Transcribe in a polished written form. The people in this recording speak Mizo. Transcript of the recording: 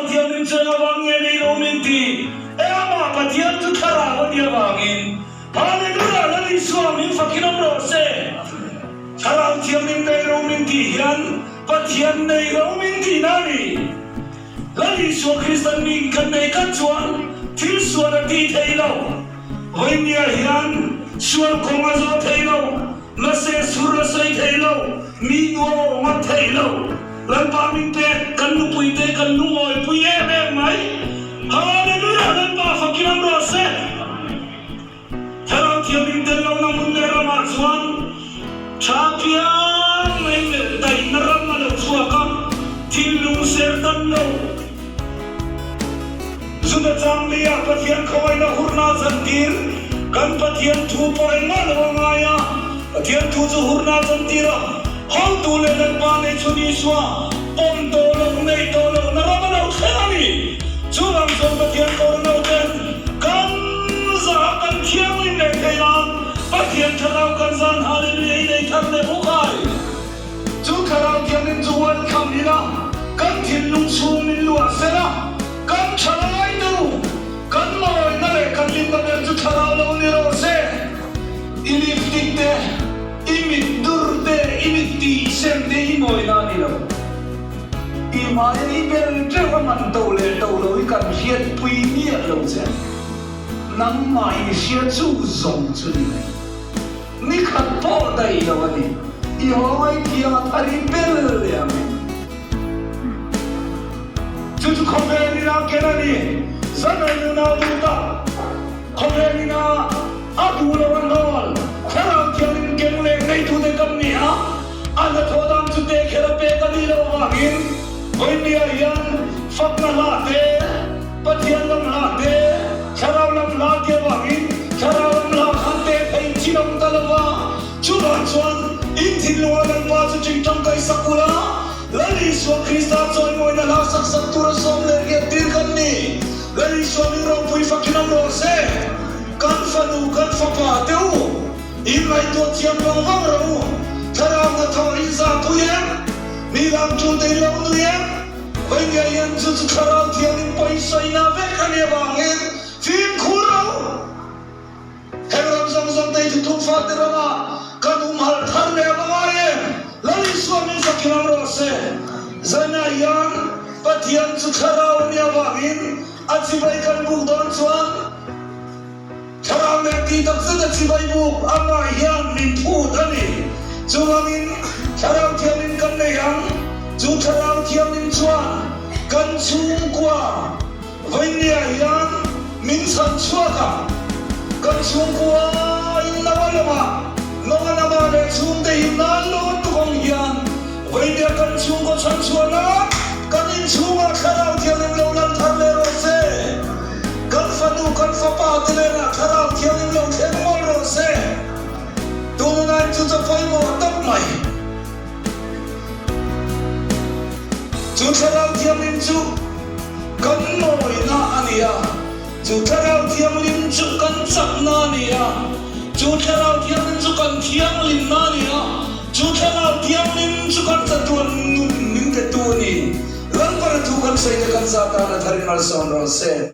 Thianghlim chu eng avang nge nei lo min ti? E amah Pathian chu thlarau a nih avangin. Hallelujah! Lal Isua min fakin awm rawh se. Thlarau Thianghlim nei lo min tih hian Pathian nei lo min tihna a ni. Lal Isua Kristan mi kan nei tlat chuan thil sual a ti thei lo. Vawinia hian sual kawng a zawh thei lo, mahse sur a sawi thei lo, mi nuam a awm a thei lo. Lalpa min pek, kan nupuite kan lungawipui em em mai. Hallelujah! Lalpa fakin awm rawh se. Thlarau Thianghlim tel lohna hmun leh ramah chuan tha piang mai melh daihna ram a lo chhuak a, thinlung ser tan lo. Juda changlia Pathian khawngaihna hurna chantir, kan Pathian thu pawh engmah lo a ngai a, Pathian thu chu hurna chantir a, hotu leh Lalpa nei chhun Isua pawm tawh loh, neih tawh lohna ram a lo thleng a ni. Chuvang chuan Pathian kawr nauten kan zah kan thianghlim leh thei nan Pathian thlarau kan zan Hallelujah i nei thar leh bawk ai. Chu thlarau thianghlim chu welcome ila kan thinlung chhung min luah sel a, kan tha lai tu, kan mawina leh kan hlimna ber chu thlarau lo ni rawh se. I lipstick te, i mit dur te, i mit tih sen te hi mawina a ni lo. I hmai i bel teuh a man to leh to lo hi kan hriatpui miah lo che. Nangmah i hria chu zawng chu ni mai. Ni khat pawh daih lo a ni. I haw ngai thiang a thar i bel leh ang em? Chu chu khawvel ina ken a ni. Zanai nunau duh tak khawvel ina a duh lo a hnawl. Thlarau thiangin keng leh neitute kan ni a. A hnathawh dan chu te kher a pek a nih loh avangin Vawinia hian fakna hla te, Pathian lam hla te, Thlarau lam hla ti avangin Thlarau lam hla khan te phei chin awm ta lo va, chuvang chuan in thinlunga Lalpa chu ching tangkai sak ula, Lal Isua Krista chawimawina hla sak sak tura 18 tir kan ni. Lal Isua min ropui fakin awm rawh se. Kan fanu, kan fapa te u. In ngaihtuah thiam vang vang rawh u. Thlarau hnathawh in zahpui em? Mi lam tul te in lo nui em? Vawinia hian chu chu thlarau thiangin pawisawi na vek a nih avangin fimkhur rawh u. Heng ram zawng zawng te hi thuthung fate ramah kan umhalh thar leh ava ngai em? Lal Isua min fakin awm rawh se. Zainah hian Pathian chu thlarau a nih avangin a chibai kan buk dawn chuan, Thlarau leh tih tak zet a chibai buk amah hian min phut a ni. Chuvangin Thlarau Thianghlim kan nei ang. Chu Thlarau Thianghlim chuan kan chhungkua vawinia hian min chhan chhuak a. Kan chhungkua in Noa lamah Noa lama leh chhungte hi nan lo an tuk ang hian vawinia kan chhungkaw chhan chhuahna kan inchhungah Thlarau Thianghlim lo lan thar leh rawh se. Kan fanu, kan fapa te lenah Thlarau Thianghlim lo thleng mawlh rawh se. Tunlai chu cha pawimawh tak mai. Chu Thlarau Thianghlim chu kan mawina a ni a, chu Thlarau Thianghlim chu kan chakna a ni a, chu Thlarau Thianghlim chu kan thianghlimna a ni a, chu Thlarau Thianghlim chu kan chatuan nun min petu a ni. Lalpara thu kan sawi te kan zat tan a tharin malsawm rawh se.